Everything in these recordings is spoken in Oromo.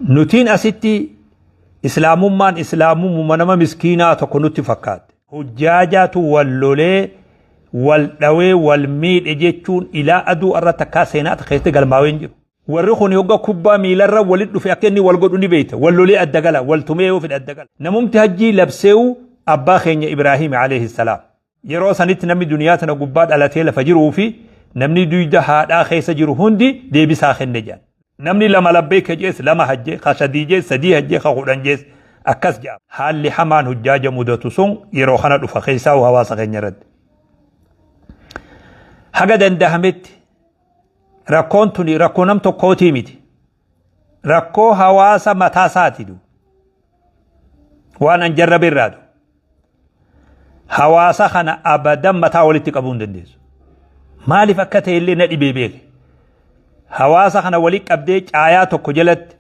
Nutiin asitti islaamummaan islaamumuma nama miskiinaa tokko nutti fakkaatte. Hujjaajaatu wal lolee wal dhawee wal miidhe jechuun ilaa aduu irra takkaa seenaa keessatti galmaawee hin jiru. Warri kun hogga kubbaa miilarra walitti dhufe akka inni wal godhu ni beekta. Wal lolee adda gala, wal tumee yoo fedhe adda gala. Namumti hajjii labseewu abbaa keenya Ibraahim alayhi salaam. Yeroo sanitti namni duniyaa tana gubbaa dhalatee lafa jiruu fi namni duyda haadhaa keessa jiru hundi deebisaa kenne jedhan. Namni lama labbeeka jees lama hajjee, ka sadii jees sadii hajjee, ka kudhan jees akkas jedhama. Haalli hamaan hujjaaja mudatu sun yeroo kana dhufa keessaa hawaasa keenya irratti. Haga dandahametti rakkoon tuni rakkoo nam tokkootii miti. Rakkoo hawaasa mataa isaati du. Waan an jarrabe irraa du. Hawaasa kana abadan mataa walitti qabuu hin dandeessu. Maaliif akka ta'e illee na dhibee beeke. Hawaasa kana walitti qabdee caayaa tokko jalatti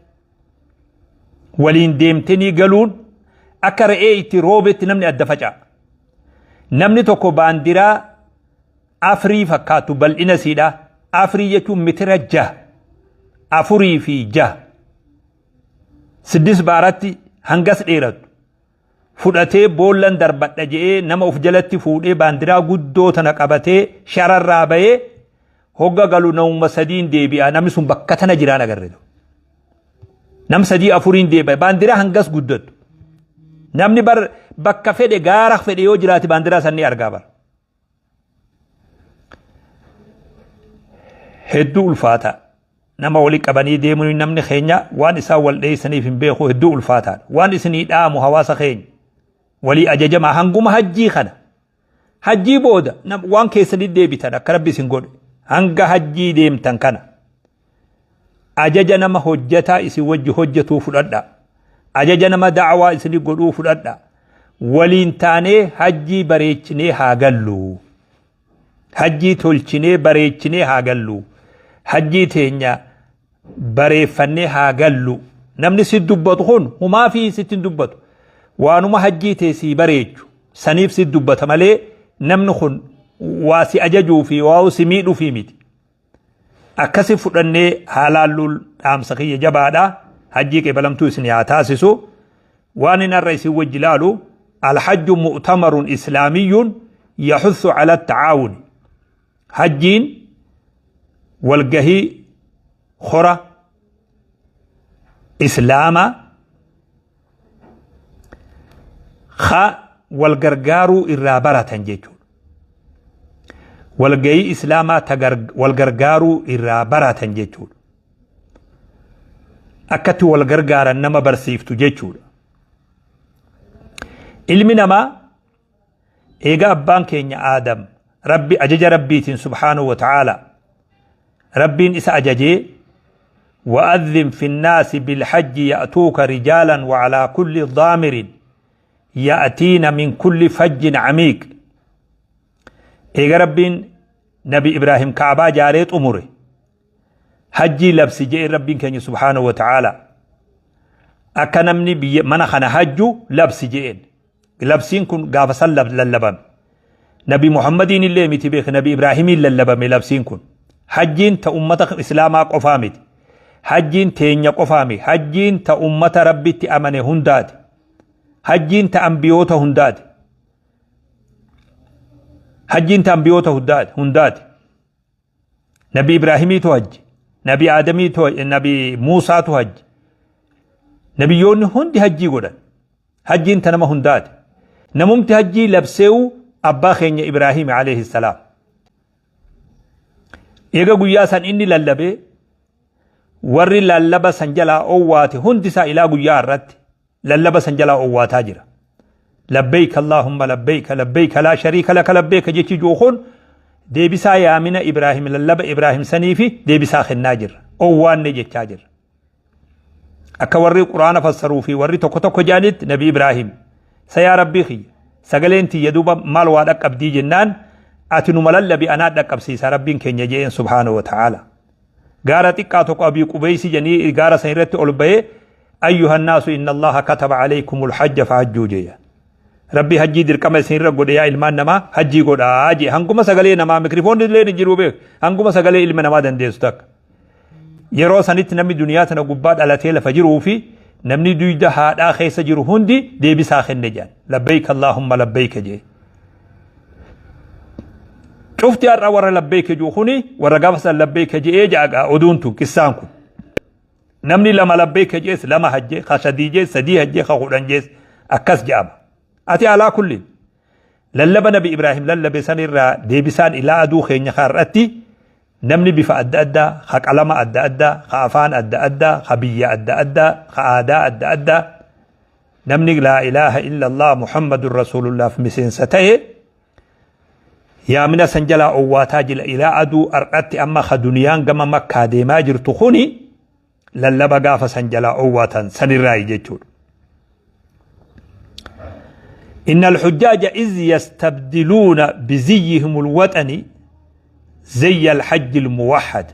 waliin deemtanii galuun akka re'ee itti roobetti namni adda faca'a. Namni tokko baandiraa afrii fakkaattu bal'ina siidha. Afrii jechuun mitira jaha. Afurii fi jaha. Siddis baaratti hangas dheerattu. Fudhatee boollan darbadha je'ee nama of jalatti fuudhee baandiraa guddoo tana qabatee shararraa bahee hogga galu namuma sadiin deebi'a. Namni sun bakka tana jiraan agarre. Nam sadii afuriin deebi'a. Baandiraa hangas guddattu. Namni bar bakka fedhe gaara fedhe yoo jiraate baandiraa san ni argaa bara. Hedduu ulfaata. Nama wali qabanii deemuun namni keenya waan isaan wal dheessaniif hin beeku hedduu ulfaataadha. Waan isinii dhaamu hawaasa keenya walii ajajamaa hanguma hajjii kana. Hajjii booda waan keessanii deebitan akka rabbi isin godhe hanga hajjii deemtan kana. Ajaja nama hojjataa isin wajji hojjatuu fudhadha. Ajaja nama da'awaa isinii godhuu fudhadha. Waliin taanee hajjii bareechinee haa gallu. Hajjii tolchinee bareechinee haa gallu. Hajjii teenya bareeffannee haa gallu. Namni si dubbatu kun humaa fi sitti hin dubbatu. Waanuma hajjii tee sii bareechu saniif si dubbata malee namni kun waa si ajajuu fi waa si miidhuu fi miti. Akkasi fudhannee haa laalluun dhaamsa kiyya jabaadha. Hajjii qeebalamtuu isin haa taasisu. Waan inni har'a isin wajji laalu alhajju mu'tamarun islaamiyyun yaxussu ala tacaawuni. Hajjiin walgahii hora islaamaa ka wal gargaaruu irraa baratan jechuudha. Walgahii islaamaa ta wal gargaaruu irraa baratan jechuudha. Akkatti wal gargaaran nama barsiiftu jechuudha. Ilmi namaa eega abbaan keenya Aadam Rabbi ajaja Rabbiitiin subhaanahu wa ta'aala Rabbiin isa ajajee وأذن في الناس بالحج يأتوك رجالا وعلى كل ضامر يأتين من كل فج عميق إيجا ربين نبي إبراهيم كعبا جاريت أمره hajjii labsi je'e rabbiin keenya subhaanahu wa ta'aala akka namni biyya mana kana hajju labsi je'een labsiin kun gaafa san lallabame nabi muhammadiin illee miti beek nabi ibraahimiin lallabame labsiin kun hajjiin ta ummata islaamaa qofaa miti hajjiin teenya qofaa miti hajjiin ta ummata rabbitti amane hundaati hajjiin ta ambiyoota hundaati hajjiin ta ambiyoota hundaati Nabi Ibraahimiitu hajji. Nabi Aadamiitu Nabi Muusaatu hajji. Nabiyyoonni hundi hajjii godhan. Hajjiin ta nama hundaati. Namumti hajjii labseewu abbaa keenya Ibraahim alayhi salaam. Eega guyyaa san inni lallabee warri lallaba san jalaa owwaate hundi isaa ilaa guyyaa irratti lallaba san jalaa owwaataa jira. Labbeeyka Allaahumma labbeeyka labbeeyka laa shariika laka labbeeyka jechi jiru kun deebisaa yaamina Ibraahim lallaba Ibraahim saniifi deebisaa kennaa jirra. Owwaanne jechaa jirra. Akka warri quraana fassaruu fi warri tokko tokko jedhanitti Nabi Ibraahim sayaa Rabbii kiyya sagaleen tiyya duuba maal waa dhaqqabdii jennaan ati numa lallabi anaa dhaqqabsiisa Rabbiin keenya je'een subhaanahu wa ta'aala. Gaara xiqqaa tokko Abii Qubeeysi jedhanii gaara san irratti ol bahee ayyuha naasu inna Allaha kataba alaykumul hajja fahajjuu jeya. Rabbi hajjii dirqama isin irra godhe yaa ilmaan namaa hajjii godhaa jee hanguma sagalee namaa mikrifoonni illee ni jiru beek hanguma sagalee ilma namaa dandeessu takka. Yeroo sanitti namni duniyaa tana gubbaa dhalatee lafa jiruu fi namni duyda haadhaa keessa jiru hundi deebisaa kenne jedhan. Labbayka Allaahumma labbayka jee. Cufti har'a warra labbayka jiru kuni warra gaafa san labbayka je'ee ja'a oduun tun qissaan kun. Namni lama labbayka jees lama hajjee, ka sadii jees sadii hajjee, ka kudhan jees akkas je'ama. Ati alaa kulliin lallaba Nabi Ibraahim lallabe sanirraa deebisaan ilaa aduu keenya har'atti namni bifa adda addaa, ka qalama adda addaa, ka afaan adda addaa, ka biyya adda addaa, ka aadaa adda addaa namni laa ilaaha illallah Muhammadun Rasuulullaaf miseensa ta'e yaamina san jalaa owwaataa jira ilaa aduu har'atti amma ka duniyaan gama makkaa deemaa jirtu kuni lallaba gaafa san jalaa owwaatan sanirraayi jechuudha. إن الحجاج إذ يستبدلون بزيهم الوطني زي الحج الموحد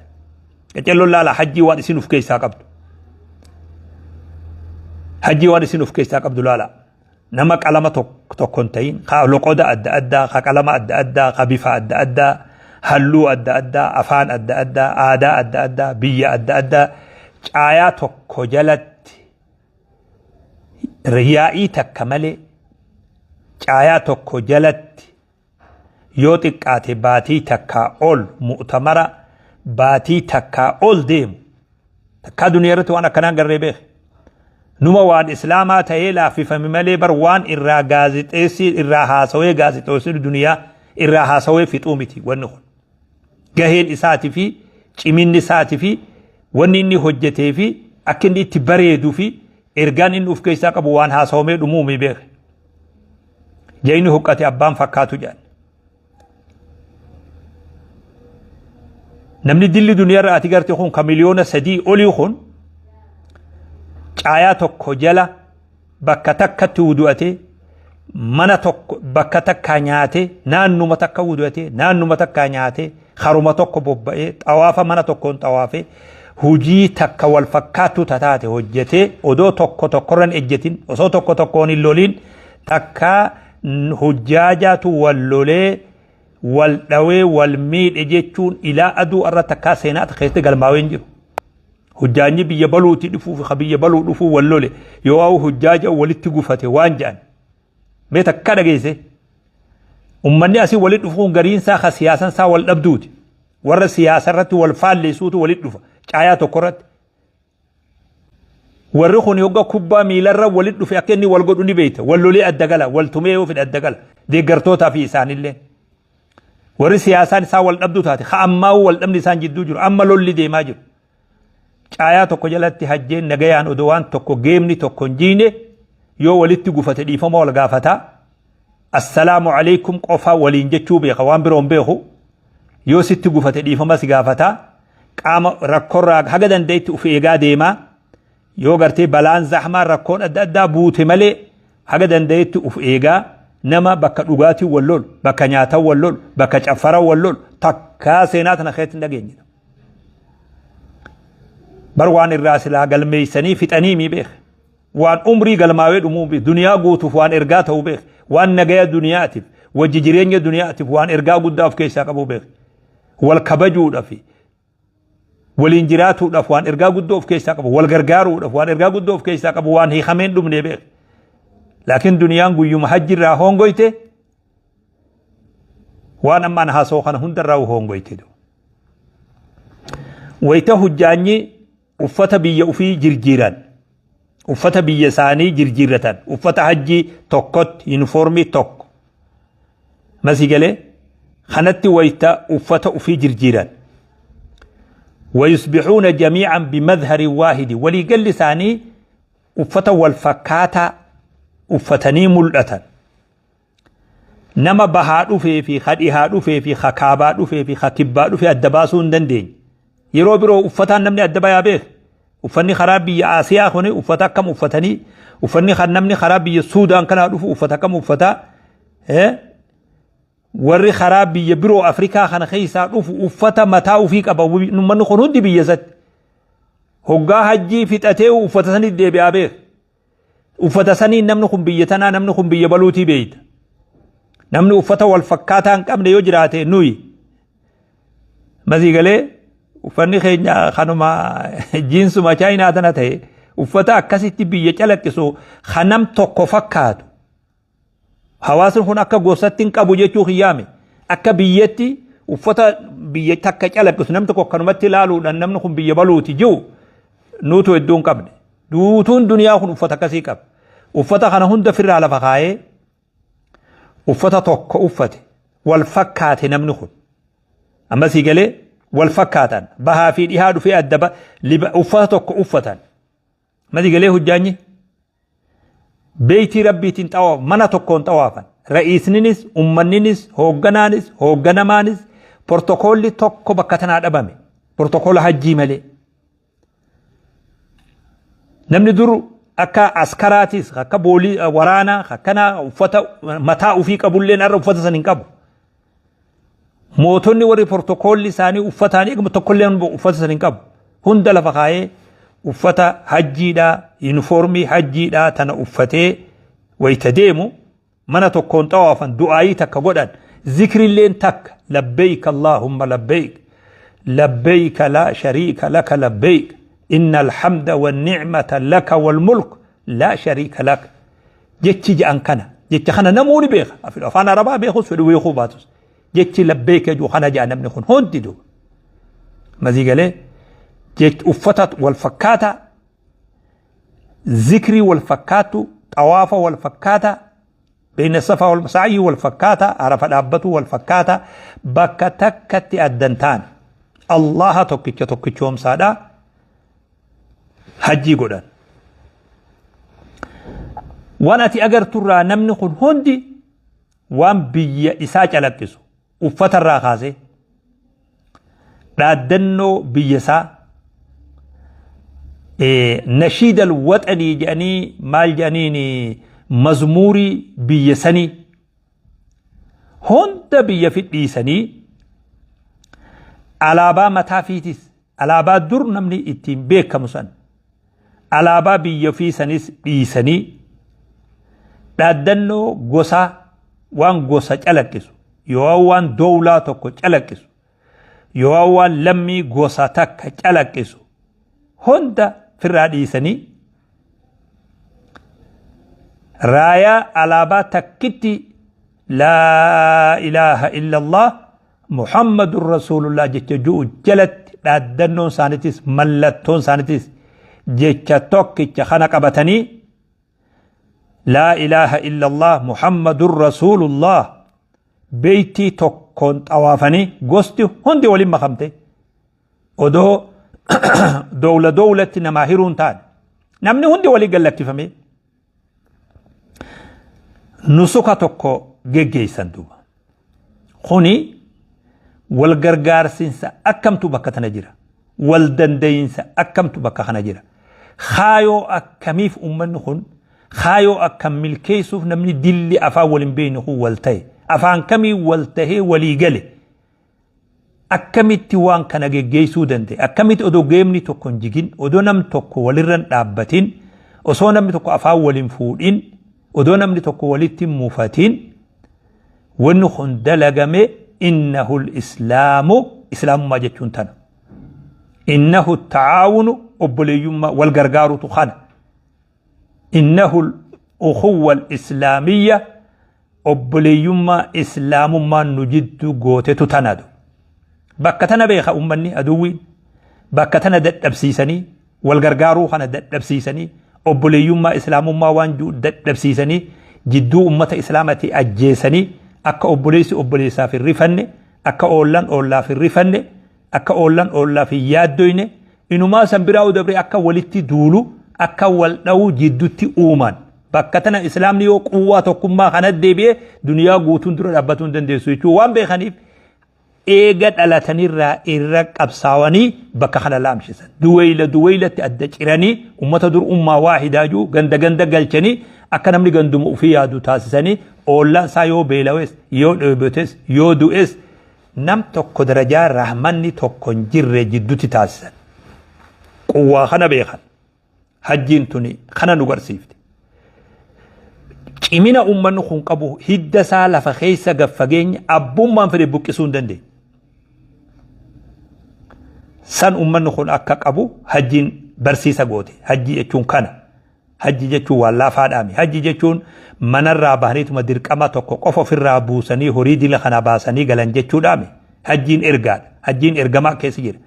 قالوا لا لا حجي وان سنف كيسا قبل حجي وان سنف كيسا قبل لا لا nama qalama tokko hin ta'in ka loqoda adda addaa ka qalama adda addaa ka bifa adda addaa halluu adda addaa afaan adda addaa aadaa adda addaa biyya adda addaa caayaa tokko jalatti yaa'ii takka malee caayaa tokko jalatti yoo xiqqaate baatii takkaa ol mu'tamara baatii takkaa ol deemu takkaa duniyaa irratti waan akkanaan garree beeke. Numa waan islaamaa ta'ee laaffifame malee bar waan irraa gaazexeessii irraa haasawee gaazexeessii duniyaa irraa haasawee fixuu miti wanni kun. Gaheen isaatii fi ciminni isaatii fi wanni inni hojjetee fi akka inni itti bareeduu fi ergaan inni of keessaa qabu waan haasawamee dhumuu mi beeke. Jayni huqqate abbaan fakkaatu jedhan. Namni dilli duniyaa irraa ati garte kun ka 3 miliyoona olii kun caayaa tokko jala bakka takkatti wudu'atee mana tokko bakka takkaa nyaatee naannuma takka wudu'atee naannuma takkaa nyaatee haruma tokko bobba'ee xawaafa mana tokkoon xawaafee hujii takka wal fakkaattuu tataate hojjetee odoo tokko tokkorran ejjetin osoo tokko tokkoon hin loliin takkaa hujjaajaatu wal lolee wal dhawee wal miidhe jechuun ilaa aduu irra takkaa seenaa keessatti galmaawee hin jiru. Hujjaanyi biyya baluuti dhufuu fi biyya baluu dhufuu wal lole yoo ha'u hujjaaja walitti gufate waan jedhan. Mee takka dhageesse ummanni asii walitti dhufuun gariinsaa ka siyaasan isaa wal dhabduuti. Warra siyaasa irratti wal faalleessuutu walitti dhufa caayaa tokko irratti. Warri kun hogga kubbaa miilarra walitti dhufe akka inni wal godhu ni beekta. Wal lolee adda gala, wal tumee yoo fedhe adda gala. Deeggartootaa fi isaanillee. Warri siyaasaan isaa wal dhabdu taate, ka ammaa wal dhabni isaan jidduu jiru, amma lolli deemaa jiru. Caayaa tokko jalatti hajjeen nagayaan odoo waan tokko geemni tokko hin jiine yoo walitti gufate dhiifama wal gaafataa. Assalaamu alaikum qofa waliin jechuu beeka waan biroo hin beeku. Yoo sitti gufate dhiifama si gaafataa. Qaama rakkoorraa haga danda'etti of eegaa deemaa. Yoo gartee balaan zahmaa rakkoon adda addaa buute malee haga danda'etti of eegaa nama bakka dhugaatii wal lolu, bakka nyaataa wal lolu, bakka caffaraa wal lolu takkaa seenaa tana keessatti hin dhageenye. Bar waan irraa silaa galmeessanii fixanii mi beek. Waan umrii galmaawee dhumuu beek. Duniyaa guutuuf waan ergaa ta'uu beek. Waan nagaya duniyaatiif, wajji jireenya duniyaatiif waan ergaa guddaa of keessaa qabu beek. Wal kabajuudhaaf waliin jiraatuudhaaf waan ergaa guddoo of keessaa qabu, wal gargaaruudhaaf waan ergaa guddoo of keessaa qabu, waan hiikameen dhumne beek. Laakiin duniyaan guyyuma hajji irraa hongoyte waan ammaan haasoo kana hundarraa hongoyte. Wayita hujjaanyi uffata biyya ofii jirjiiran, uffata biyya isaanii jirjiirratan, uffata hajjii tokkotti yuunifoormii tokko masii galee kanatti wayita uffata ofii jirjiiran. ويصبحون جميعا بمظهر واحد ولي قال لساني uffata wal fakkaataa uffatanii mul'atan. Nama bahaa dhufee fi ka dhihaa dhufee fi ka kaabaa dhufee fi ka kibbaa dhufee adda baasuu hin dandeenye. Yeroo biroo uffataan namni adda bayaa beeka. Uffanni karaa biyya Asiyaa kuni uffata akkam uffatanii, uffanni kan namni karaa biyya Suudaan kanaa dhufu uffata akkam uffataa. Warri karaa biyya biroo Afrikaa kana keessaa dhufu uffata mataa ofii qaba. Uummanni kun hundi biyya isatti. Hoggaa hajjii fixatee uffata sanitti deebi'aa beeka. Uffata saniin namni kun biyya tanaa namni kun biyya baluutii beeyta. Namni uffata wal fakkaataa hin qabne yoo jiraate nuyi. Masii galee Uffanni keenya kanuma jiinsuma chaayinaa tana ta'e uffata akkasitti biyya calaqqisu kanam tokko fakkaatu. Hawaasni kun akka gosatti hin qabu jechuu kiyyaame. Akka biyyatti uffata biyya takka calaqqisu namni tokko akkanumatti ilaaluudhaan namni kun biyya baluuti jiru nuutu hedduu hin qabne. Duutuun duniyaa kun uffata akkasii qaba. Uffata kana hunda firraa lafa kaayee uffata tokko uffate wal fakkaate namni kun. Amma sii galee wal fakkaatan bahaa fi dhihaa dhufee adda uffata tokko uffatan. Amma sii galee hujjaanyi beeytii rabbiitiin xawaaf mana tokkoon xawaafan. Ra'iisninis ummanninis hoogganaanis hoogganamaanis portokoolli tokko bakka tanaa dhabame. Portokoola hajjii malee. Namni dur akka askaraatis akka boolii waraanaa akkanaa uffata mataa ofii qabulleen har'a uffata san hin qabu. Mootonni warri portokoolli isaanii uffataan eegamu tokkolleen uffata san hin qabu. Hunda lafa kaayee uffata hajjiidhaa yuunifoormii hajjiidhaa tana uffatee wayita deemu mana tokkoon xawaafan du'aayii takka godhan zikrilleen takka labbeeyk allaahumma labbeeyk labbeeyka laa shariika laka labbeeyk inna alhamda wannicmata laka walmulk laa shariika lak jechi je'an kana jecha kana namuu ni beeka afaan arabaa beekus fedhu beekuu baatus jechi labbeeyka jedhu kana je'a namni kun hundi duuba mazii galee jechi uffata wal fakkaataa zikrii wal fakkaattu xawaafa wal fakkaataa beeyna safaa wal sa'yii wal fakkaataa arafa dhaabbatu wal fakkaataa bakka takkatti addan taane Allaha tokkicha tokkichoomsaadha hajjii godhan. Waan ati agarturraa namni kun hundi waan biyya isaa calaqqisu uffatarraa kaasee dhaaddannoo biyya isaa nashiidal waxanii jedhanii maal jedhaniin mazmuurii biyya sanii hunda biyya fidhiisanii alaabaa mataa fiitis alaabaa dur namni ittiin beekamu san alaabaa biyya ofii sanis dhiisanii dhaaddannoo gosaa waan gosa calaqqisu yoo waan dowlaa tokko calaqqisu yoo waan lammii gosa takka calaqqisu hunda firraa dhiisanii raayaa alaabaa takkitti laa ilaaha illallah Muhammadun Rasuulullah jecha ju'u jalatti dhaaddannoon isaaniitis mallattoon isaaniitis jecha tokkicha kana qabatanii laa ilaaha illallah Muhammadun Rasuulullah beeytii tokkoon xawaafanii gosti hundi waliin makamte odoo dowla dowlatti namaa hiruun taane namni hundi walii gallakkifamee nusuka tokko geggeessan duuba. Kuni wal gargaarsinsa akkamtu bakka tana jira. Wal danda'insa akkamtu bakka kana jira. Kaayoo akkamiif uummanni kun kaayoo akkam milkeessuuf namni dilli afaan wal hin beekne kun wal ta'e. Afaan kamii wal ta'ee walii gale. Akkamitti waan kana geggeessuu danda'e? Akkamitti odoo geemni tokko hin jigin, odoo namni tokko walirra hin dhaabbatin, osoo namni tokko afaan wal hin fuudhin, odoo namni tokko walitti hin mufatin, wanni kun dalagame innahu islaamu islaamummaa jechuun tana. Innahu tacaawunu obboleeyyummaa wal gargaarutu kana. Innahu ukhuwwa islaamiyya obboleeyyummaa islaamummaan nu jidduu gootetu tanadu. Bakka tana beeka ummanni aduwwiin bakka tana dadhabsiisanii wal gargaaruu kana dadhabsiisanii obboleeyyummaa islaamummaa waan jiru dadhabsiisanii jidduu ummata islaamati ajjeesanii akka obboleessi obboleessaaf hin rifanne akka oollan oollaaf hin rifanne akka oollan oollaaf hin yaaddoyne inumaa san biraa dabre akka walitti duulu akka wal dha'uu jiddutti uuman. Bakka tana islaamni yoo quwwaa tokkummaa kana deebi'e duniyaa guutuun dura dhaabbatuu hin dandeessu jechuun waan beekaniif eega dhalatanirraa irra qabsaawanii bakka kana laamshisan. Duweyla duweylatti adda ciranii ummata dur ummaa waahidaa jiru ganda ganda galchanii akka namni ganduma ofii yaadu taasisanii oollaan isaa yoo beelawes yoo dheebotes yoo du'es nam tokko darajaa rahmanni tokko hin jirre jiddutti taasisan. Quwwaa kana beekan. Hajjiin tuni kana nu garsiifte. Cimina uummanni kun qabu hidda isaa lafa keessa gad fageenya abbummaan fedhe buqqisuu hin dandeenye. San ummanni kun akka qabu hajjiin barsiisa goote. Hajjii jechuun kana. Hajji jechuun waan laafaadhaami. Hajji jechuun manarraa bahaniituma dirqama tokko qofa ofirraa buusanii horii dila kana baasanii galan jechuudhaami. Hajjiin ergaadha. Hajjiin ergamaa keessa jira.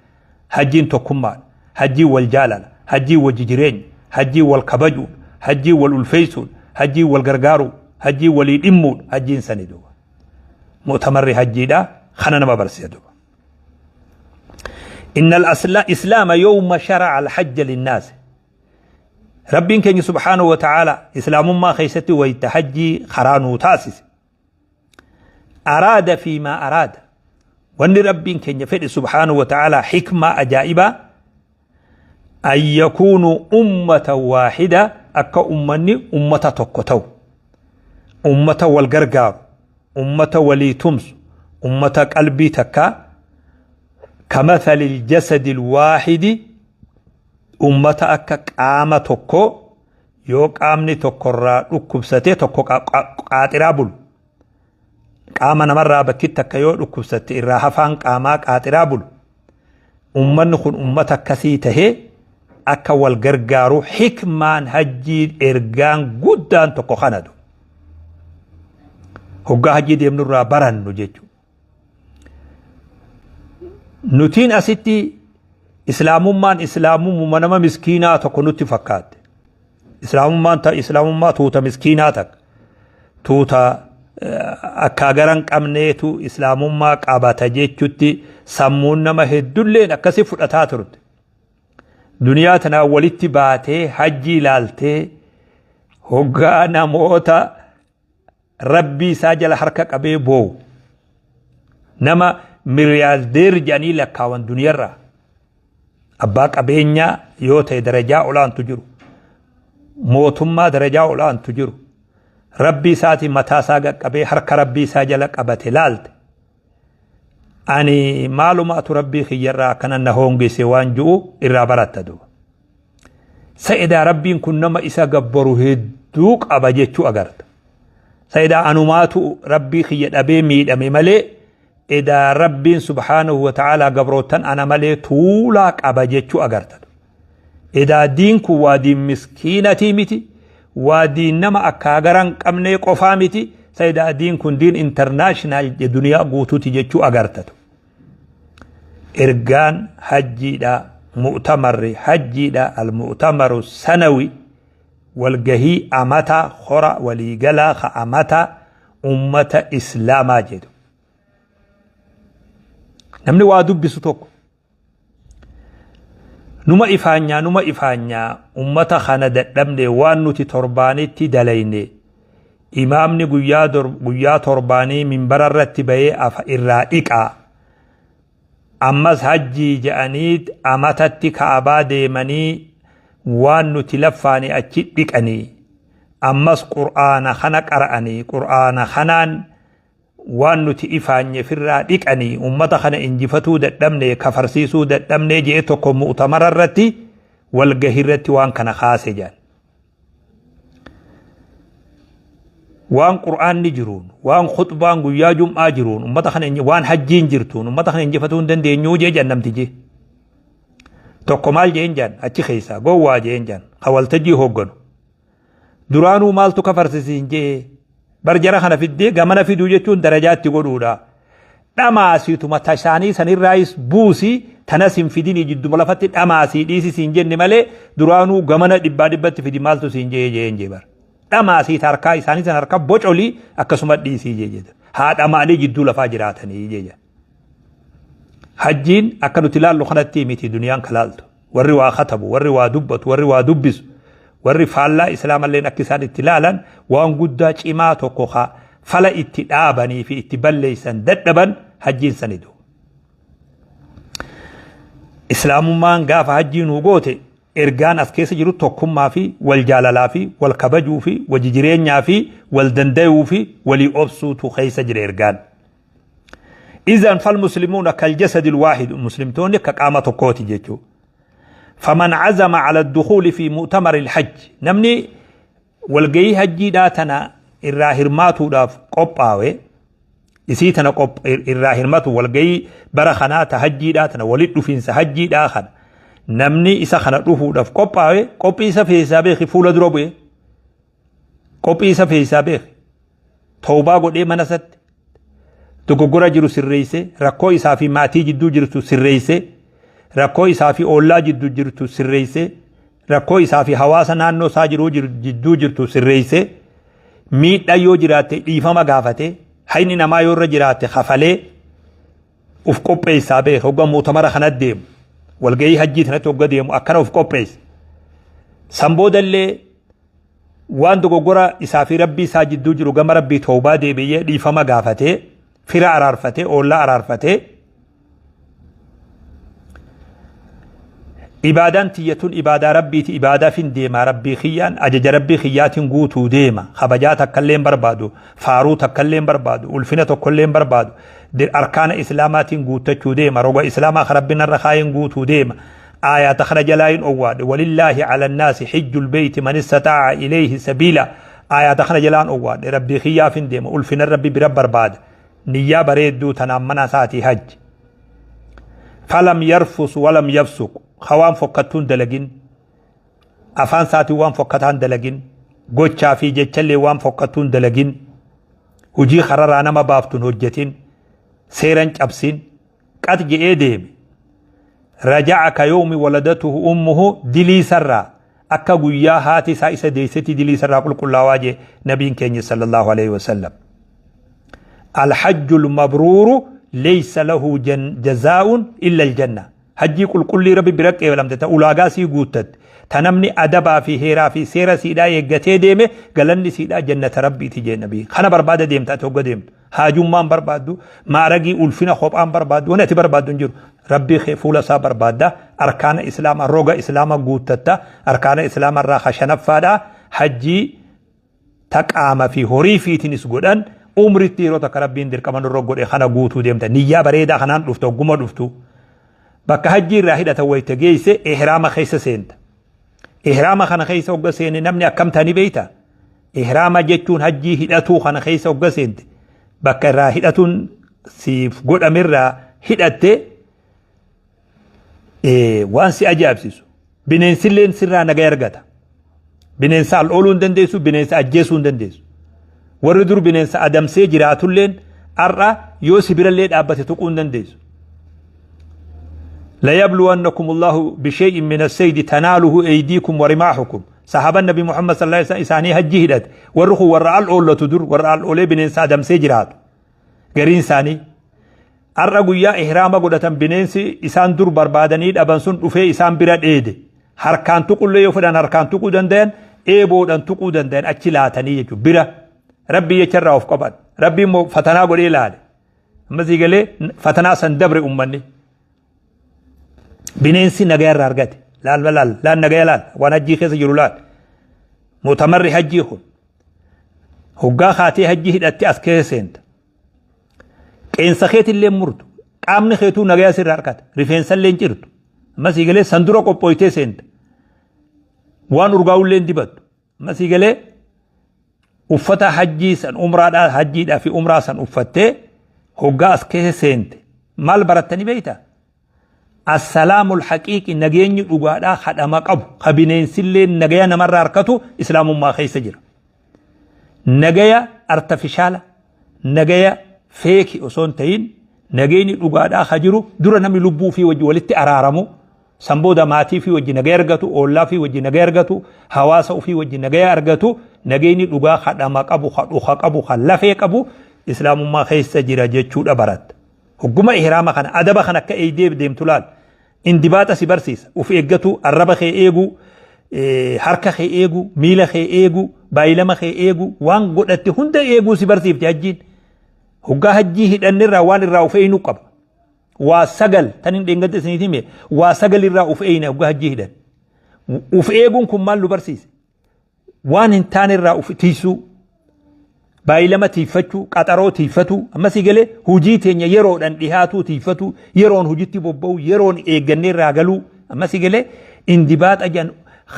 Hajjiin tokkummaadha. Hajjiin wal jaalala. Hajjiin wajji jireenya. Hajjiin wal kabajuudha. Hajjiin wal ulfeessuudha. Hajjiin wal gargaaruu. Hajjiin walii dhimmuudha. Hajjiin sani duuba. Mu'tamarri hajjiidha. Kana nama barsiisa duuba. إن الإسلام يوم شرع الحج للناس ربين كان سبحانه وتعالى إسلام ما خيستي ويتحجي خرانو تاسس أراد فيما أراد وأن ربين كان يفعل سبحانه وتعالى حكمة أجائبة أن يكونوا أمة واحدة أكا أمني أمة تقتو أمة والقرقار أمة ولي تمس أمة قلبي تكا كمثل الجسد الواحد أمة أكا قامة تكو yoo qaamni tokkorraa dhukkubsate tokko qaaxiraa bulu. Qaama namarraa bakkitti akka yoo dhukkubsatte irraa hafaan qaamaa qaaxiraa bulu. Ummanni kun ummata akkasii tahee akka wal gargaaru hikmaan hajjii ergaan guddaan tokko kanatu. Hoggaa hajjii deemnurraa barannu jechuudha. Nutiin asitti islaamummaan islaamummaa nama miskiinaa tokko nutti fakkaatte. Islaamummaan ta islaamummaa tuuta miskiinaa takka. Tuuta akka garan qabneetu islaamummaa qabata jechutti sammuun nama heddulleen akkasi fudhataa turte. Duniyaa tanaa walitti baatee hajjii ilaaltee hoggaa namoota rabbii isaa jala harka qabee boo'u. Nama miliyaadeer jedhanii lakkaawan duniyarraa. Abbaa qabeenyaa yoo ta'e darajaa olaantu jiru. Mootummaa darajaa olaantu jiru. Rabbii isaatiin mataa isaa qaqqabee harka rabbii isaa jala qabate laalte. Ani maalumaatu rabbii kiyyarraa akkana na hoongise waan ji'u irraa baratta duuba. Sa'idaa rabbiin kun nama isa gabbaru hedduu qaba jechuu agarta. Sa'idaa anumaatu rabbii kiyya dhabee miidhame malee edaa rabbiin subhaanahu wa ta'aalaa gabrootan ana malee tuulaa qaba jechuu agarta. Edaa diin kun waa diin miskiinatii miti, waa diin nama akkaa garan qabnee qofaa miti, sa'idaa diin kun diin international duniyaa guutuuti jechuu agarta. Ergaan hajjiidha, mu'tamarri hajjiidha, al-mu'tamaru sanawi walgahii amata hora waliigalaa ka amata ummata islaamaa jedhu. Namni waa dubbisu tokko numa ifaanyaa numa ifaanyaa ummata kana dadhabne waan nuti torbaanitti dalayne imaamni guyyaa torbaanii minbara irratti bahee afa irraa dhiqaa ammas hajjii je'anii amatatti ka'abaa deemanii waan nuti laffaanii achi dhiqanii ammas qur'aana kana qara'anii qur'aana kanaan waan nuti ifaanye firraa dhiqanii ummata kana injifatuu dadhabne kafarsiisuu dadhabne je'e tokko mu'tamara irratti walgahii irratti waan kana kaase jedhan. Waan qur'aanni jiruun waan khuxbaan guyyaa jum'aa jiruun ummata kana waan hajjiin jirtuun ummata kana injifatuu hin dandeenyuu jee jedhan namtichi. Tokko maal jeen jedhan achi keessaa gowwaa jeen jedhan ka waltajjii hoogganu. Duraanuu maaltu kafarsisiin jee bar jara kana fiddee gamana fiduu jechuun darajaa itti godhuudha. Dhamaasiituma tashaanii sanirraayis buusii tanas hin fidinii jidduma lafatti dhamaasii dhiisi siin jenne malee duraanuu gamana dhibbaa dhibbatti fidi maaltu siin jee jeen jee bar. Dhamaasii harkaa isaanii san harka bocolii akkasuma dhiisii jee jedha. Haa dhamaanii jidduu lafaa jiraatanii jee jedha. Hajjiin akka nuti ilaallu kanatti miti duniyaan ka laaltu. Warri waa katabu, warri waa dubbatu, warri waa dubbisu, warri faallaa islaamalleen akka isaan itti ilaalan waan guddaa cimaa tokko ka fala itti dhaabanii fi itti balleessan dadhaban hajjiin sanidu. Islaamummaan gaafa hajjii nuu goote ergaan as keessa jiru tokkummaa fi wal jaalalaa fi wal kabajuu fi wajji jireenyaa fi wal dandayuu fi walii obsuutu keessa jira ergaan. إذن فالمسلمون كالجسد الواحد مسلمتون كقامة tokkooti jechuu. فمن عزم على الدخول في مؤتمر الحج namni walgahii hajjiidhaa tana irraa hirmaatuudhaaf qophaa'e Isii tana irraa hirmatu walgayii bara kanaa ta hajjiidhaa tana walitti dhufiinsa hajjiidhaa kana namni isa kana dhufuudhaaf qophaawe qophii isa feesisaa beeki fuula dura bu'e qophii isa feesisaa beeki tawbaa godhee mana isatti dogoggora jiru sirreessee rakkoo isaa fi maatii jidduu jirtu sirreessee rakkoo isaa fi oollaa jidduu jirtu sirreessee rakkoo isaa fi hawaasa naannoo isaa jiruu jidduu jirtu sirreessee miidhaa yoo jiraatte dhiifama gaafatee hayni namaa yoo irra jiraatte kafalee uf qopheessaa beeka hogga muutamara kana deemu walgahii hajjii kanatti hogga deemu akkana uf qopheessa. San boodallee waan dogoggora isaa fi rabbii isaa jidduu jiru gama rabbii toobaa deebi'ee dhiifama gaafatee fira araarfatee oollaa araarfatee Ibaadaan tiyya tun ibaadaa Rabbiiti ibaadaafin deema Rabbii kiyyaan ajaja Rabbii kiyyaatiin guutuu deema kabajaa takkallee hin barbaadu faaruu takkallee hin barbaadu ulfina tokkollee hin barbaadu arkaana islaamaatiin guuttachuu deema roga islaamaa ka Rabbiin narra kaayeen guutuu deema aayaata kana jalaa hin owwaadhe walillaahi ala nnaasi hijjul beeyti man istataa'a ilayhi sabiila aayaata kana jalaan owwaadhe Rabbii kiyyaafin deema ulfina Rabbi bira barbaada niyyaa bareedduu tanaan mana isaatii hajji falam yarfus walam yafsuq ka waan fokkattuun dalagin afaan isaatiin waan fokkataan dalagin gochaa fi jechallee waan fokkattuun dalagin hujii kararaa nama baaftuun hojjetin seeran cabsin qat je'ee deeme raja'a ka yawmi waladatuhu ummuhu dilii sarraa akka guyyaa haati isaa isa deessetti dilii sarraa qulqullaawaa jee nabiin keenya sallallahu alaihi wasallam. Alhajjul mabruuru laysa lahu jazaa'un illa aljanna. Hajjii qulqullii rabbi bira qeebalamte ta ulaagaa sii guuttatte ta namni adabaa fi heeraa fi seera siidhaa eeggatee deeme galanni siidhaa jannata rabbiiti jee nabii. Kana barbaada deemta ati hogga deemtu. Haajummaan barbaaddu maaragii ulfina kophaan barbaaddu wani ati barbaaddu hin jiru. Rabbii kee fuula isaa barbaadda arkaana islaamaa roga islaamaa guuttatta arkaana islaamaa irraa ka shanaffaadha hajjii ta qaama fi horii fiitinis godhan umritti yeroo takka rabbiin dirqama nurra godhe kana guutuu deemta niyyaa bareedaa kanaan dhufta hogguma dhuftu bakka hajjii irraa hidhatan wayita geesse ihraama keessa seenta ihraama kana keessa hogga seene namni akkam ta'ani beeyta ihraama jechuun hajjii hidhatuu kana keessa hogga seente bakka irraa hidhatuun siif godhamerraa hidhatte waan si ajaa'ibsiisu bineensilleen sirraa nagaa argata. Bineensa al ooluu hin dandeessu, bineensa ajjeesuu hin dandeessu. Warri dur bineensa adamsee jiraatulleen har'a yoo si birallee dhaabbate tuquu hin dandeessu. ليبلونكم الله بشيء من السيد تناله أيديكم ورماحكم صحابة النبي محمد صلى الله عليه وسلم إساني هجي هدت ورخو ورع الأولى تدر ورع الأولى بننسى دمسي جرات قرين ساني Har'a guyyaa ihraama godhatan bineensi isaan dur barbaadanii dhaban sun dhufee isaan bira dheede. Harkaan tuqullee yoo fedhan harkaan tuquu dandayan, eeboodhaan tuquu dandayan achi laatanii jechuudha. Bira Rabbii jecha irraa of qaban. Rabbii immoo fatanaa godhee laale. Amma sii galee fatanaa san dabre ummanni. Bineensi nagaya irraa argate. Laal laal laal nagaya laal waan hajjii keessa jiru laal. Mu'tamarri hajjii kun hoggaa kaatee hajjii hidhattee as keessa seenta. Qeensa keetillee murtu. Qaamni keetuu nagaya sirraa argata. Rifeensa illee hin cirtu. Amma sii galee san dura qophooytee seenta. Waan urgaa'ullee hin dibattu. Amma sii galee uffata hajjii san umraadhaa hajjiidhaa fi umraa san uffattee hoggaa as keessa seente. Maal barattanii beektaa? Assalaamul haqiiqi nageenyi dhugaadhaa kadhama qabu ka bineensillee nagaya namarraa harkatu islaamummaa keessa jira. Nagaya artafishaala nagaya feeki osoo hin ta'in nageenyi dhugaadhaa ka jiru dura namni lubbuu fi wajji walitti araaramu san booda maatii fi wajji nagaya argatu oollaa fi wajji nagaya argatu hawaasa ofii wajji nagaya argatu nageenyi dhugaa kadhama qabu ka dhuka qabu ka lafee qabu islaamummaa keessa jira jechuudha baratta. Hogguma ihraama kana adaba kana akka eeydee deemtu laal. Indibaaxa si barsiisa. Uf eeggatu, arraba kee eeguu, harka kee eeguu, miila kee eeguu, baay'ilama kee eeguu, waan godhatte hunda eeguu si barsiifti hajjiin. Hoggaa hajjii hidhanne irraa waan irraa uf eeynu qaba. Waa sagal tan hin dheengadde isiniif hime waa sagal irraa uf eeyna hoggaa hajjii hidhan. Uf eeguun kun maal nu barsiise? Waan hin taane irraa of tiisuu, baay'ilama tiiffachuu, qaxaroo tiiffatuu, ammasii galee hojii teenya yeroodhaan dhihaatuu tiiffatuu, yeroon hojitti bobba'uu, yeroon eeggannee irraa galuu, ammasii galee indibaaxa jedhan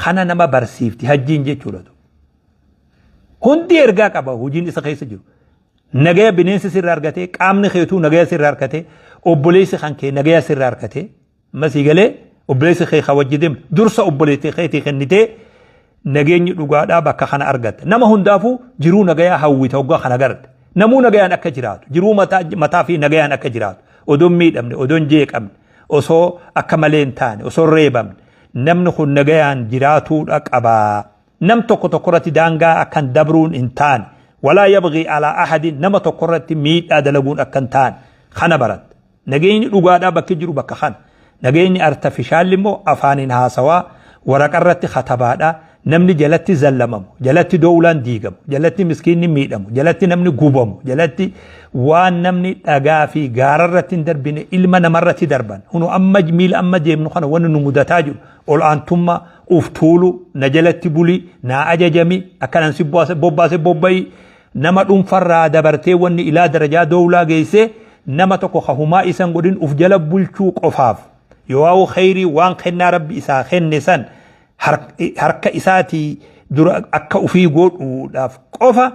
kana nama barsiifti hajjiin jechuudha. Hundi ergaa qaba hojiin isa keessa jiru. Nagaya bineensi sirraa argatee, qaamni keetuu nagaya sirraa argatee, obboleessi kan kee nagaya sirraa argatee, masii galee obboleessi kee kan wajji deemtu dursa obboleettii keetii kennitee nageenyi dhugaadhaa bakka kana argatta. Nama hundaafuu jiruu nagayaa hawwita hoggaa kana garte. Namuu nagayaan akka jiraatu, jiruu mataa fi nagayaan akka jiraatu, odoo hin miidhamne, odoo hin jeeqamne, osoo akka malee hin taane, osoo hin reebamne, namni kun nagayaan jiraatuudha qaba. Nam tokko tokko irratti daangaa akkan dabruun hin taane, walaa yabghii alaa ahadin, nama tokko irratti miidhaa dalaguun akka hin taane kana baratta. Nageenyi dhugaadhaa bakki jiru bakka kana. Nageenyi artafishaalli immoo afaaniin haasawaa, waraqa irratti katabaadha. Namni jalatti zallamamu, jalatti dowlaan diigamu, jalatti miskiinni miidhamu, jalatti namni gubamu, jalatti waan namni dhagaa fi gaara irratti hin darbine ilma namarratti darban. Hunu amma miila amma deemnu kana wanni nu mudataa jiru ol aantummaa, uf tuulu, na jalatti buli, naa ajajami, akkanan si bobbaase bobba'i, nama dhuunfarraa dabartee wanni ilaa darajaa dowlaa geessee nama tokko ka humaa isan godhin uf jala bulchuu qofaaf yoo kheyrii waan kennaa rabbi isaa kenne san harka isaatii dura akka ufii godhuudhaaf qofa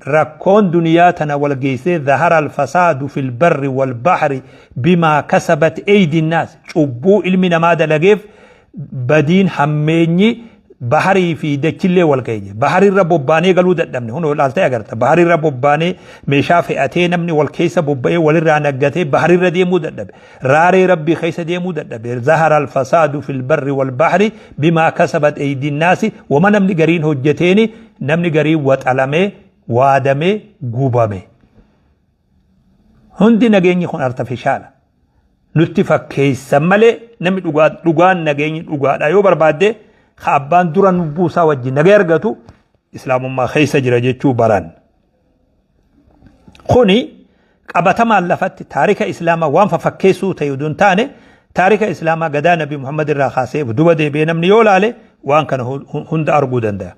rakkoon duniyaa tana wal geessee. Zahara alfasaadu fil barri wal bahri bimaa kasabat eydi naas, cubbuu ilmi namaa dalageef badiin hammeenyi baharii fi dachillee wal ga'e. Baharirra bobbaanee galuu dadhabne. Hunoo ilaaltee agarta. Baharirra bobbaanee meeshaa fe'atee namni wal keessa bobba'ee walirraa naggatee baharirra deemuu dadhabe. Raaree rabbii keessa deemuu dadhabe. Zahara alfasaadu fil barri wal bahri bimaa kasabat eydin naasi, wama namni gariin hojjeteeni namni gariin waxalamee waadamee gubame. Hundi nageenyi kun artifishaala. Nutti fakkeessan malee namni dhugaa dhugaan nageenyi dhugaadha yoo barbaadde ka abbaan dura lubbuu isaa wajjin nagaa argatu islaamummaa keessa jira jechuu baran. Kuni qabatamaan lafatti taarika islaamaa waan fafakkeessuu ta'e oduu hin taane, taarika islaamaa gadaa Nabi Muhammad irraa kaasee duba deebi'ee namni yoo laale waan kana hunda arguu danda'a.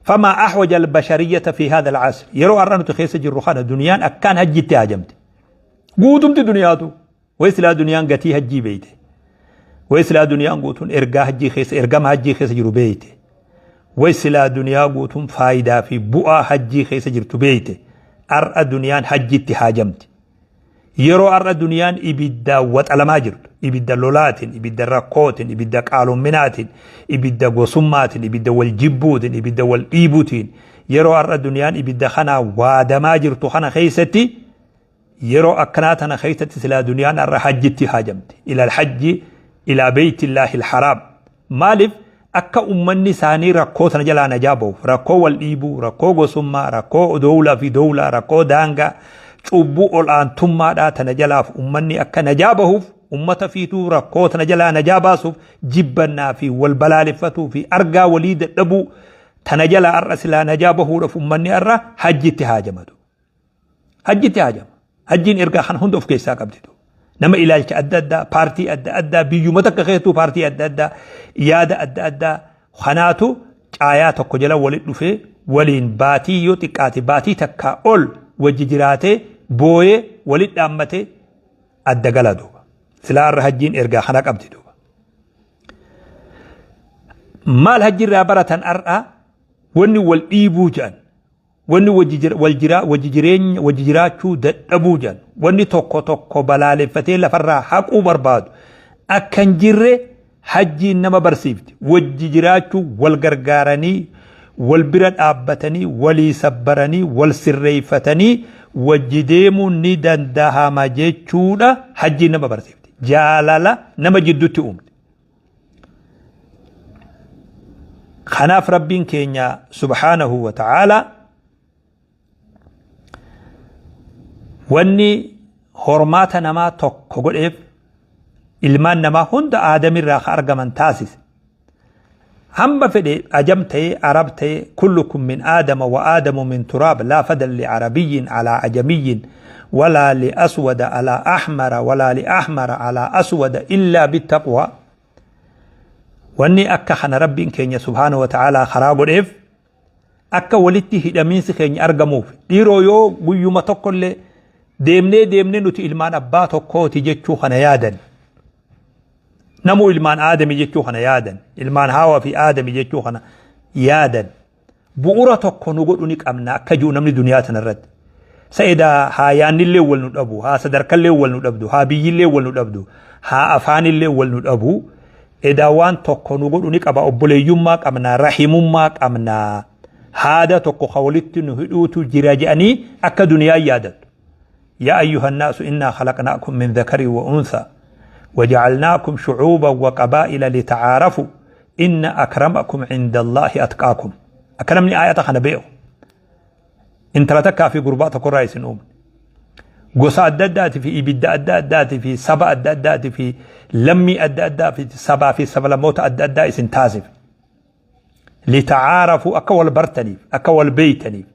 Famaa ahwaja albashariyyata fi hadha al-asr, yeroo har'a nuti keessa jirru kana duniyaan akkaan hajjitti haajamte. Guutumti duniyaatu way silaa duniyaan gatii hajjii beeyte. Way silaa duniyaan guutuun ergaa hajjii keessa, ergama hajjii keessa jiru beeyte. Way silaa duniyaa guutuun faayidaa fi bu'aa hajjii keessa jirtu beeyte. Har'a duniyaan hajjitti haajamti. Yeroo har'a duniyaan ibidda waxalamaa jirtu, ibidda lolaatiin, ibidda rakkootiin, ibidda qaalomminaatiin, ibidda gosummaatiin, ibidda wal jibbuutiin, ibidda wal dhiibuutiin, yeroo har'a duniyaan ibidda kanaa waadamaa jirtu kana keessatti, yeroo akkanaa tana keessatti silaa duniyaan har'a hajjitti haajamti. Ilal hajji ilaa beeytillaahi haraam. Maaliif? Akka ummanni isaanii rakkoo tana jalaa najaa ba'uuf, rakkoo wal dhiibuu, rakkoo gosummaa, rakkoo dowlaa fi dowlaa, rakkoo daangaa, cubbuu ol aantummaadhaa tana jalaaf ummanni akka najaa bahuuf, ummata fiituu rakkoo tana jalaa najaa baasuuf, jibbannaa fi wal balaaleffatuu fi argaa walii dadhabuu tana jalaa har'a silaa najaa bahuudhaaf ummanni har'a hajjitti haajamatu. Hajjitti haajama. Hajjiin ergaa kana hunda of keessaa qabdi. Nama ilaalcha adda addaa, paartii adda addaa, biyyuma takka keessattuu paartii adda addaa, yaada adda addaa kanaatu caayaa tokko jala walitti dhufee waliin baatii yoo xiqqaate baatii takkaa ol wajji jiraatee booyee walitti dhaammatee adda gala duuba. Silaa har'a hajjiin ergaa kana qabdi duuba. Maal hajjiirraa baratan har'a? Wanni wal dhiibuu jedhan, wanni wajji jireenya wajji jiraachuu dadhabuu jedhan, wanni tokko tokko balaaleffatee lafarraa haquu barbaadu akka hin jirre hajjiin nama barsiifti. Wajji jiraachuu, wal gargaaranii, wal bira dhaabbatanii, walii sabbaranii, wal sirreeffatanii wajji deemuun ni dandahama jechuudha hajjiin nama barsiifti. Jaalala nama jidduutti uumti. Kanaaf Rabbiin keenya subhaanahu wa ta'aalaa wanni hormaata namaa tokko godheef, ilmaan namaa hunda aadamirraa ka argaman taasise. Hamma fedhe ajam ta'ee arab ta'ee, kullukum min aadama wa aadamu min turaab, laa fadla li arabiyyin alaa ajamiyyin walaa li aswada alaa ahmara walaa li ahmara alaa aswada illaa bittaqwaa. Wanni akka kana Rabbiin keenya subhaanahu wa ta'aalaa karaa godheef akka walitti hidhamiinsi keenya argamuuf. Dhiiroo, yoo guyyuma tokkollee deemnee deemnee nuti ilmaan abbaa tokkooti jechuu kana yaadan, namuu ilmaan aadami jechuu kana yaadan, ilmaan haawaa fi aadami jechuu kana yaadan, bu'ura tokko nu godhu ni qabna akka jiru namni duniyaa tana irratti. Sa'edaa haa yaannillee wal nu dhabu, haa sadarkallee wal nu dhabdu, haa biyyillee wal nu dhabdu, haa afaanillee wal nu dhabu. Edaa waan tokko nu godhu ni qaba. Obboleeyyummaa qabnaa, rahimummaa qabnaa. Haada tokko ka walitti nu hidhuutu jira jedhanii akka duniyaa yaadattu. Yaa ayyuhan naasu innaa khalaqnaakum min dhakarin wa unthaa waja'alnaakum shu'uuban wa qabaa'ila lita'aarafu inna akramakum cinda Allaahi atqaakum. Akka namni aayata kana beeku. Intala takkaa fi gurbaa tokkorraa isin uumne. Gosa adda addaatii fi ibidda adda addaatii fi saba adda addaatii fi lammii adda addaa fi sabaa fi sablammoota adda addaa isin taasifne. Lita'aarafuu akka wal bartaniif, akka wal beeytaniif,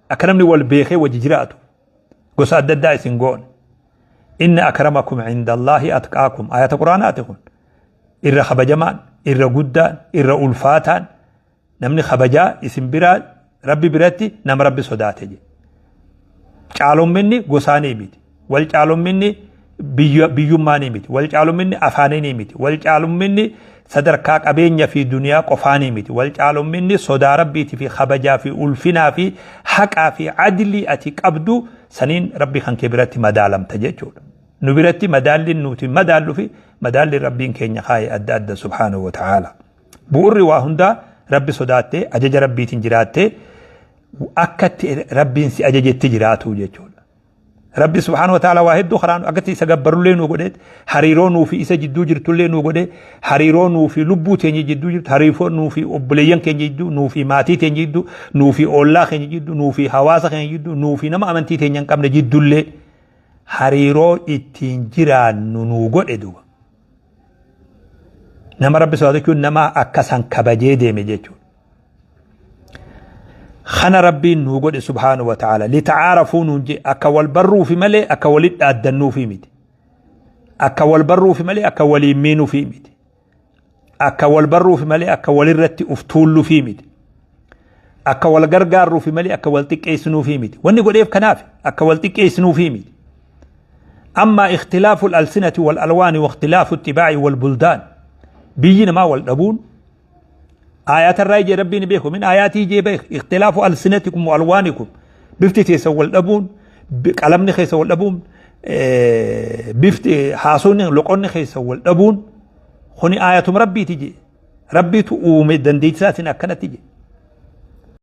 akka namni wal beekee wajji jiraatu gosa adda addaa isin goone. Inna akramakum cinda Allaahi atqaakum. Ayata Quraanaati kun. Irra kabajamaan, irra guddaan, irra ulfaataan namni kabajaa isin biraa Rabbi biratti nama Rabbi sodaate jedhe. Caalomminni gosaanii miti. Wal caalomminni biyyummaanii miti. Wal caalomminni afaanii miti. Wal caalomminni sadarkaa qabeenya fi duniyaa qofaanii miti. Wal caalomminni sodaa Rabbiitii fi kabajaa fi ulfinaa fi haqaa fi adlii ati qabdu saniin Rabbi kan kee biratti madaalamta jechuudha. Nu biratti madaalliin nuti madaallu fi madaalliin Rabbiin keenya kaa'e adda adda subhaanahu wa ta'aala. Bu'urri waa hundaa Rabbi sodaattee ajaja Rabbiitiin jiraattee akka itti Rabbiin si ajajetti jiraatu jechuudha. Rabbi subhaanahu wa ta'ala waa hedduu karaan akkatti isa gabbarullee nuu godhe, hariiroo nuu fi isa jidduu jirtullee nuu godhe, hariiroo nuu fi lubbuu teenya jidduu jirtu, hariiroo nuu fi obboleeyyan keenya jidduu, nuu fi maatii teenya jidduu, nuu fi oollaa keenya jidduu, nuu fi hawaasa keenya jidduu, nuu fi nama amantii teenya hin qabne jiddullee hariiroo ittiin jiraannu nuu godhe duuba. Nama Rabbi sodaatu jechuun nama akka san kabajee deeme jechuudha. Kana Rabbiin nuu godhe subhaanahu wa ta'ala. Lita'aarafuu nuun jee akka wal barruufi malee akka walitti dhaaddannuufi miti. Akka wal barruufi malee akka waliin miinuufi miti. Akka wal barruufi malee akka walirratti uf tuulluufi miti. Akka wal gargaarruufi malee akka wal xiqqeessinuufi miti. Wanni godheef kanaaf akka wal xiqqeessinuufi miti. Amma ikhtilaafu alsinati wal alwaani wa ikhtilaafu ittibaa'i wal buldaan. Biyyi namaa wal dhabuun aayaata irraa ijee Rabbiin beeku min aayaatii ijee beeku ikhtilaafu alsinatikum wa alwaanikum bifti teessan wal dhabuun qalamni keessa wal dhabuun bifti haasonni loqonni keessa wal dhabuun kuni aayatuma Rabbiiti jee. Rabbiitu uume dandeettii isaatiin akkanatti jee.